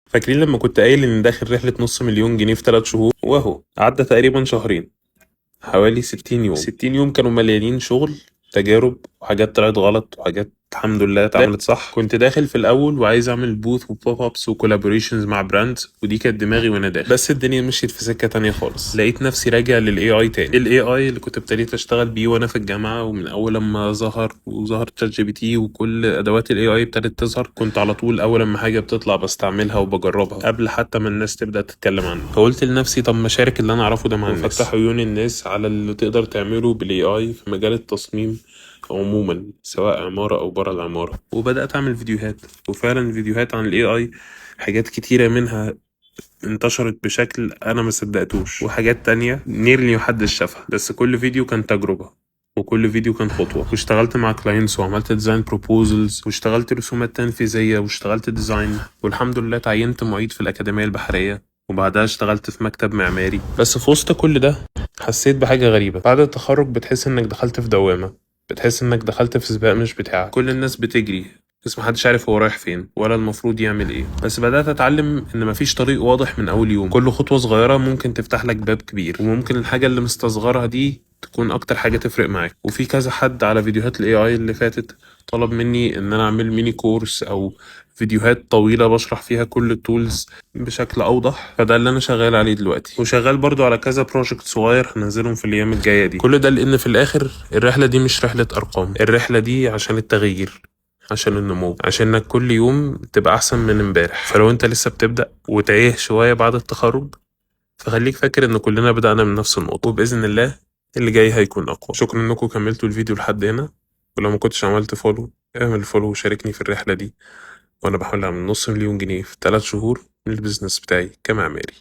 فاكرين لما كنت قايل ان داخل رحلة نص مليون جنيه في 3 شهور؟ واهو عدى تقريبا شهرين، حوالي 60 يوم. 60 يوم كانوا مليانين شغل، تجارب، وحاجات طلعت غلط، وحاجات الحمد لله اتعملت صح. كنت داخل في الاول وعايز اعمل booth و pop ups و collaborations مع brands، ودي كانت دماغي وانا داخل، بس الدنيا مشيت في سكة تانية خالص. لقيت نفسي راجع لل AI تاني، ال AI اللي كنت ابتديت اشتغل بيه وانا في الجامعه، ومن اول لما ظهر وظهر ChatGPT وكل ادوات ال AI ابتدت تظهر، كنت على طول اول لما حاجة بتطلع بستعملها وبجربها قبل حتى ما الناس تبدا تتكلم عنه. فقلت لنفسي طب ما اشارك اللي انا اعرفه ده مع الناس، وفتح عيون الناس على اللي تقدر تعمله بال AI في مجال التصميم عموما، سواء عمارة أو برا العمارة. وبدأت أعمل فيديوهات، وفعلا فيديوهات عن ال AI حاجات كتيرة منها انتشرت بشكل أنا ما صدقتوش، وحاجات تانية nearly محدش شافها، بس كل فيديو كان تجربة وكل فيديو كان خطوة. واشتغلت مع clients وعملت design proposals، واشتغلت رسومات تنفيذية، واشتغلت design، والحمد لله تعينت معيد في الأكاديمية البحرية، وبعدها اشتغلت في مكتب معماري. بس في وسط كل ده حسيت بحاجة غريبة. بعد التخرج بتحس انك دخلت في دوامة، بتحس انك دخلت في سباق مش بتاعك، كل الناس بتجري بس محدش عارف هو رايح فين ولا المفروض يعمل ايه. بس بدأت اتعلم ان مفيش طريق واضح من اول يوم، كل خطوة صغيرة ممكن تفتح لك باب كبير، وممكن الحاجة اللي مستصغرها دي تكون اكتر حاجة تفرق معاك. وفي كذا حد على فيديوهات ال AI اللي فاتت طلب مني ان انا اعمل mini course او فيديوهات طويلة بشرح فيها كل ال tools بشكل اوضح، فده اللي انا شغال عليه دلوقتي، وشغال برضو على كذا project صغير هنزلهم في الايام الجاية دي. كل ده لان في الاخر الرحلة دي مش رحلة ارقام، الرحلة دي عشان التغيير، عشان النمو، عشان انك كل يوم تبقى احسن من امبارح. فلو انت لسه بتبدأ وتايه شوية بعد التخرج، فخليك فاكر ان كلنا بدأنا من نفس النقطة، وبإذن الله اللي جاي هيكون اقوى. شكرا انكم كملتوا الفيديو لحد هنا، ولو ما كنتش عملت follow اعمل follow وشاركني في الرحلة دي، وانا بحاول اعمل نص مليون جنيه في 3 شهور من ال business بتاعي كمعماري.